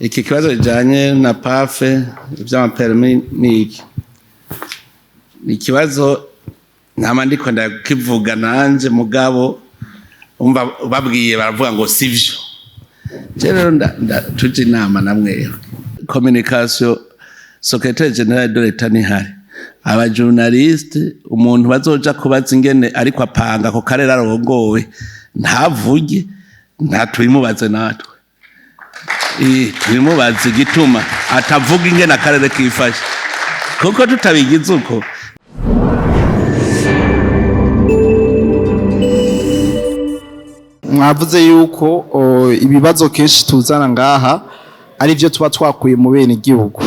Iki kibazo kijanye na PAF, ivy'ama permis, ni iki, ni ikibazo ntama ndiko ndakivuga nanje, mugabo umva babwiye baravuga ngo sivyo. Je rero tuje inama namwe communication, secrétaire général de l'État nihari, aba journaliste, umuntu bazoja kubaza ingene ariko apanga ako karere arongowe ntavuge, nta tubimubaze natwe. Tubimubaze igituma atavuga ingene akarere kifashe, kuko tutabigize uko. Mwavuze yuko ibibazo kenshi tuzana ngaha ari byo tuba twakuye mu bene igihugu.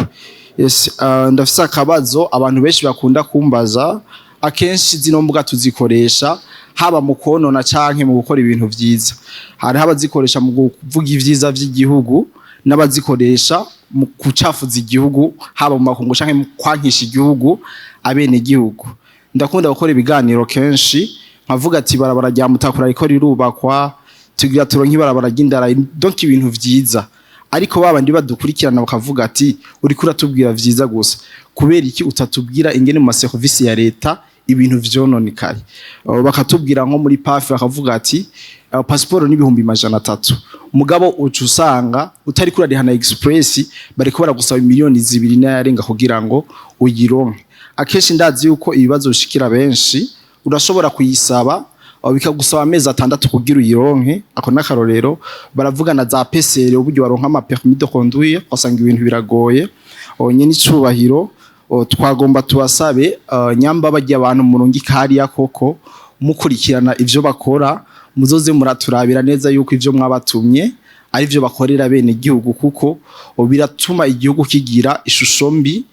Yes, ndafise akabazo abantu benshi bakunda kumbaza. Akenshi zino mbuga tuzikoresha haba mu konona canke mu gukora ibintu vyiza. Hariho abazikoresha mu kuvuga ivyiza vy'igihugu n'abazikoresha mu kucafuza igihugu, haba mu makungu canke mu kwankisha igihugu abene igihugu. Ndakunda gukora ibiganiro kenshi nkavuga ati barabara rya Mutakura riko rirubakwa, tugira turonke ibarabara ry'indara, donc ibintu vyiza. Ariko babandi badukurikirana bakavuga ati uriko uratubwira vyiza gusa, kubera iki utatubwira ingene mu maserivisi ya leta ibintu vyononekaye? Bakatubwira nko muri PAF, bakavuga ati pasiporo n'300,000, mugabo uca usanga utari kurarihana express, bariko baragusaba 2 miliyoni n'ayarenga kugira ngo uyironke. Akenshi ndazi yuko ibibazo bishikira benshi, urashobora kuyisaba bikagusaba amezi 6 kugira uyironke. Ako n'akarorero. Baravugana za PCR, uburyo baronka ama permis de conduire, ugasanga ibintu biragoye. Nyene icubahiro, twagomba tubasabe, nyamba bajya abantu murungika hariya koko mukurikirana ivyo bakora, muzoze muraturabira neza yuko ivyo mwabatumye ari vyo bakorera bene igihugu, kuko biratuma igihugu kigira ishusho mbi,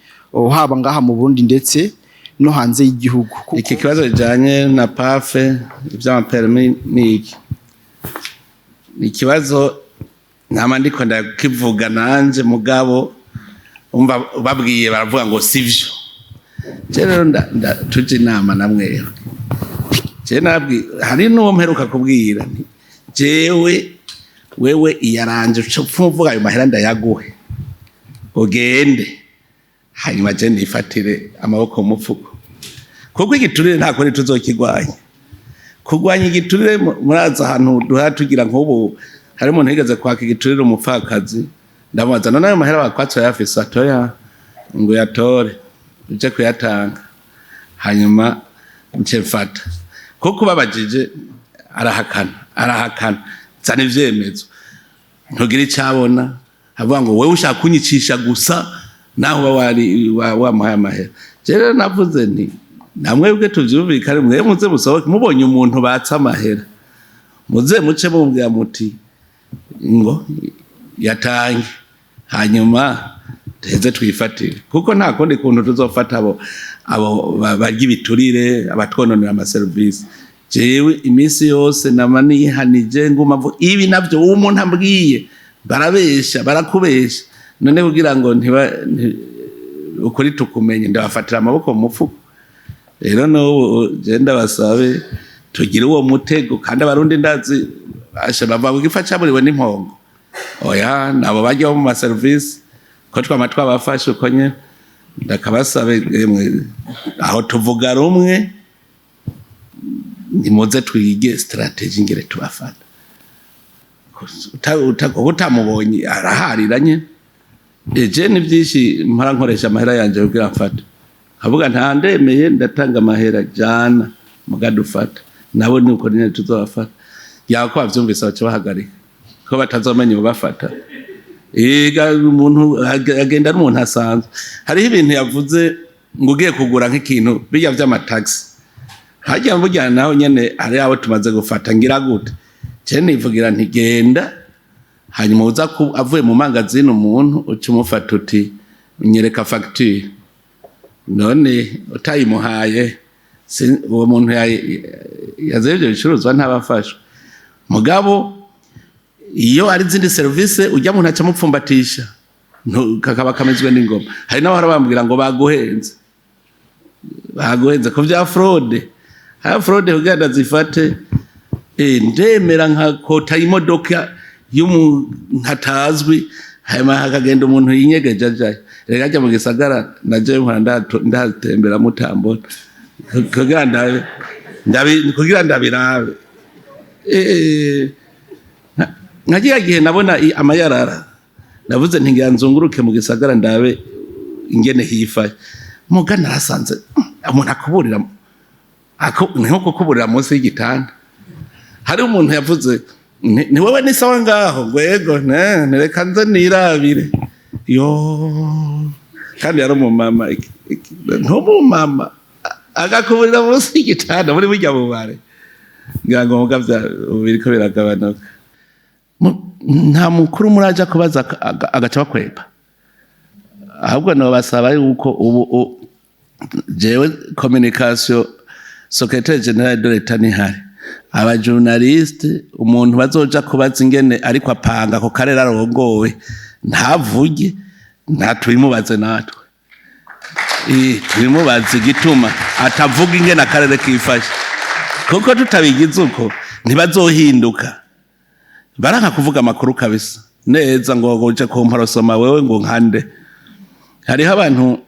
haba ngaha mu Burundi ndetse no hanze y'igihugu. Iki kibazo kijanye na PAF, ivy'ama permis, ni iki, ni ikibazo ntama ndiko ndakivuga nanje, mugabo umva babwiye baravuga ngo sivyo. Je rero tuje inama namwe. Je nabwi hari n'uwo mperuka kubwira nti jewe wewe iyaranje uca uvuga ayo mahera ndayaguhe ugende, hanyuma je nifatire amaboko mu mufuko, kuko igiturire nta kundi tuzokigwanya. Kurwanya igiturire, murazi ahantu duhora tugira. Nk'ubu hari umuntu yigeze kwaka igiturire umupfakazi, ndamubaza: "None ayo mahera bakwatse urayafise?" "Atoya." Ngo uyatore uje kuyatanga, hanyuma nce mfata, kuko ubabajije arahakana, arahakana, zana ivyemezo, ntugira icabona, avuga ngo wewe ushaka kunyicisha gusa, naho uba wari wamuhaye amahera. Je rero navuze nti namwebwe tuvyumvikane, mwe muze musohoke, mubonye umuntu batse amahera muze muce mubwira muti ngo yatange, hanyuma tuheze twifatire, kuko nta kundi kuntu tuzofata abo barya ibiturire, abatwononera amaserivisi. Jewe iminsi yose nama nihanije, nguma mvuga ibi navyo uwo umuntu ambwiye barabesha, barakubesha. None kugira ngo ntiba ukuri tukumenye, ndabafatira amaboko mu mufuko. Rero n'ubu je ndabasabe tugire uwo mutego, kandi Abarundi ndazi basha bava gifa caburiwe n'impongo. Oya, nabo bajya mu maserivisi ko twama twabafashe uko nyene. Ndakabasabe emwe, aho tuvuga rumwe, nimuze twige stratégie ngere tubafata. Utamubonye araharira nyene. Eje ni byinshi mpora nkoresha amahera yanje kugira mfate, nkavuga nta ndemeye, ndatanga amahera jana mugadufata, nabo ni uko nyene tuzobafata. Yaba ko bavyumvise baca bahagarika, ko batazomenya ubafata. Ega umuntu agenda ari umuntu asanzwe. Hariho ibintu yavuze ngo ugiye kugura nk'ikintu bijya vy'amataxi harya burya naho nyene hari abo tumaze gufata. Ngira gute? Je nivugira nti genda, hanyuma uza avuye mu mangazini, umuntu uca umufata uti nyereka facture. None utayimuhaye, uwo muntu yazanye ivyo bicuruzwa ntabafashwe. Mugabo iyo ari izindi serivisi, ujya muntu aca amupfumbatisha, kakaba kamezwe n'ingoma. Hari n'abahora bambwira ngo baguhenze, baguhenze ko vya fraude, ha fraude kugira ndazifate. Ndemera nkakota imodoka y'umuntu atazwi. Hanyuma hakagenda umuntu yinyegeje ajayo. Reka ajya mu gisagara, naje mpora ndatembera mutambona kugira ndabe, kugira ndabirabe. Nka kiya gihe nabona amayarara, navuze nti ngira nzunguruke mu gisagara ndabe ingene hifaye. Muga narasanze umuntu akuburira ni nko kukuburira munsi y'igitanda. Hari umuntu yavuze ni wewe, ni sawa ngaho ngo yego, ne nereka nze nirabire yo. Kandi yari umumama, ntumumama agakuburira munsi y'igitanda muri burya bubare. Ngira ngo muga biriko biragabanuka. Nta mukuru muraja kubaza agaca bakwepa. Ahubwo nobasaba yuko ubu jewe communication, secrétaire général de l'État nihari, aba journaliste, umuntu bazoja kubaza ingene ariko apanga ako karere arongowe ntavuge, nta tubimubaze natwe. Tubimubaze igituma atavuga ingene akarere kifashe, kuko tutabigize uko ntibazohinduka. Baranka kuvuga amakuru kabisa neza ngo uje kumparosoma wewe ngo nkande. Hariho abantu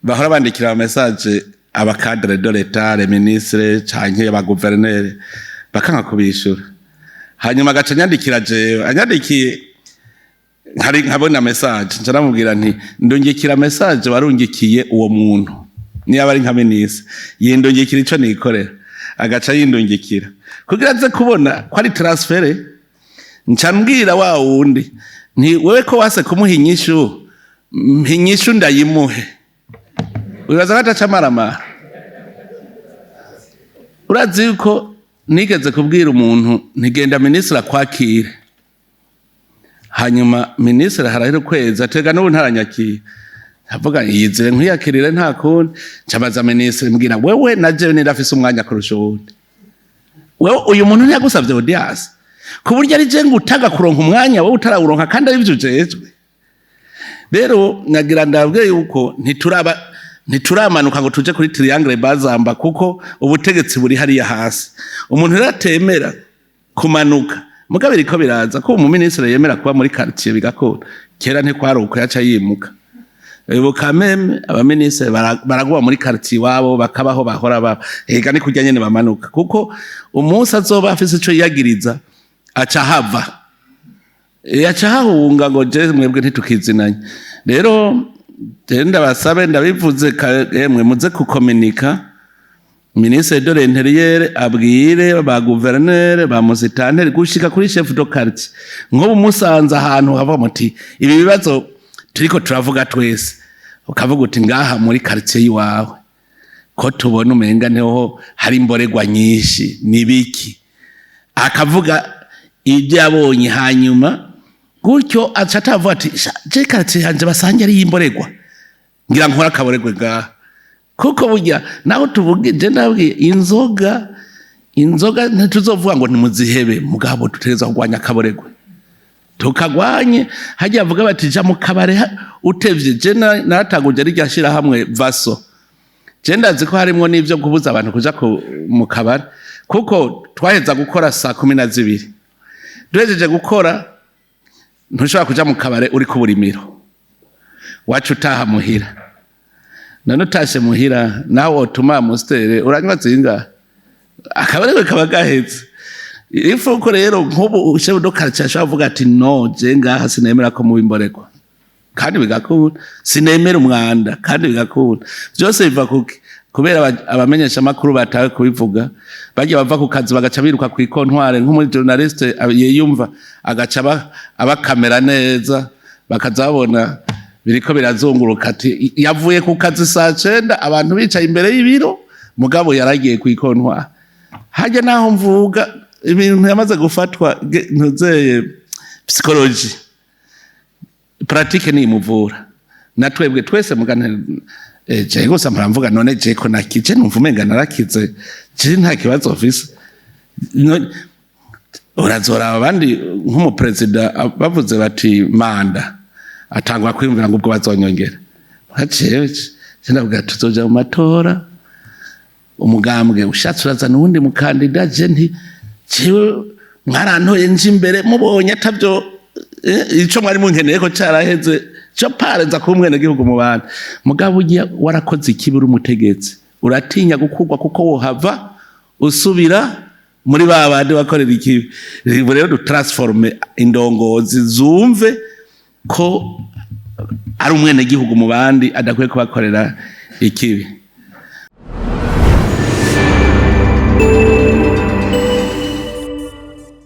bahora bandikira message aba cadre de l'État, les ministres canke aba gouverneur, bakanka kubishura. Hanyuma agaca anyandikira jewe, anyandikiye nkari nkabona message, nca namubwira nti ndungikira message warungikiye uwo muntu, niba ari nka ministre, yindungikira ico nikorera. Agaca yindungikira kugira aze kubona ko ari transfert. Nca mbwira wa wundi nti wewe ko wase kumuha inyishu, mpa inyishu ndayimuhe. Wibaza ko ataca amaramara? Urazi yuko nigeze kubwira umuntu ntigenda minisitiri akwakire, hanyuma minisitiri harahera ukwezi atega n'ubu ntaranyakiye. Avuga yizire nkwiyakirire, nta kundi. Ncabaza minisitiri, mbwira wewe na jewe nirafise umwanya kurusha uwundi. Wewe uyu muntu ntiyagusavye audience ku buryo ari je ngutaga kuronka umwanya, wowe utarawuronka kandi ari byo ujejwe? Rero nagira ndabwiye yuko ntituraba, ntituramanuka ngo tuje kuri triangle bazamba, kuko ubutegetsi buri hariya hasi. Umuntu rero atemera kumanuka, mugabo biriko biraza ko umuminisitiri yemera kuba muri quartier bigakora. Kera ntikwari uko, yaca yimuka. Ubu kameme abaminisitiri baraguma muri quartier iwabo, bakabaho bahora baba. Ega ni kurya nyene bamanuka, kuko umunsi azoba afise ico yiyagiriza aca hava, yaca hahunga ngo je mwebwe ntitukizinanye. Rero je ndabasabe, ndabivuze, emwe muze kukominika ministre de l'Intérieur, abwire ba gouverneur, ba musitanteri, gushika kuri chef de quartier. Nk'ubu musanze ahantu hava muti ibi bibazo turiko turavuga twese, ukavuga uti ngaha muri quartier yiwawe ko tubona umenga niho hari imboregwa nyinshi, nibiki? Akavuga ibyo yabonye, hanyuma gutyo aca atavuga ati "Sha, je quartier yanje basange ari imboregwa, ngira nkora akaboregwe ngaha." Kuko burya naho tuvuge, je ndabwiye inzoga, inzoga ntituzovuga ngo nimuzihebe, mugabo dutegerezwa kurwanya akaboregwe, tukagwanye. Hajya bavuga bati ja mu kabare utevye. Je naratanguje rirya shirahamwe vaso, je ndazi ko harimwo n'ivyo kubuza abantu kuja mu kabare, kuko twaheza gukora saa 12. Duhejeje gukora ntushobora kuja mu kabare uri ku burimiro, waca utaha muhira. None utashe muhira nawe wotuma Amstel uranywa zingahe? Akabarebe kaba gaheze. Ifuko rero nk'ubu chef de quartier ashobora kuvuga ati no, je ngaha sinemera ko muba imboregwa, kandi bigakunda. Sinemera umwanda, kandi bigakunda. Byose biva kuki? Kubera abamenyesha makuru batawe kubivuga, bajya bava ku kazi bagaca biruka ku ikontware nk'umu journaliste yiyumva, agaca abakamera neza, bakaza babona biriko birazunguruka ati yavuye ku kazi saa 9, abantu bicaye imbere y'ibiro, mugabo yaragiye ku ikontware. Hajya naho mvuga ibintu yamaze gufatwa ntuzeye psychologie pratique nimuvura. Na twebwe twese mugane je gusa mpora none je ko nakije numva umenga narakize, je nta kibazo mfise. Urazoraba abandi nk'umuperezida bavuze bati manda, atangwa kwiyumvira ngo ubwo bazonyongera. Jewe je ndavuga tuzoja mu matora, umugambwe ushatse urazana uwundi mukandida. Je nti jewe mwarantoye nje imbere, mubonye atavyo. Ico mwari munkeneye ko caraheze, co pareza kuba umwenegihugu mu bantu. Mugabo ugiye warakoze ikibi uri umutegetsi, uratinya gukurwa kuko wohava usubira muri ba bandi bakorera ikibi. Ubu rero dutransforme indongozi zumve ko ari umwenegihugu mu bandi, adakwiye kubakorera ikibi.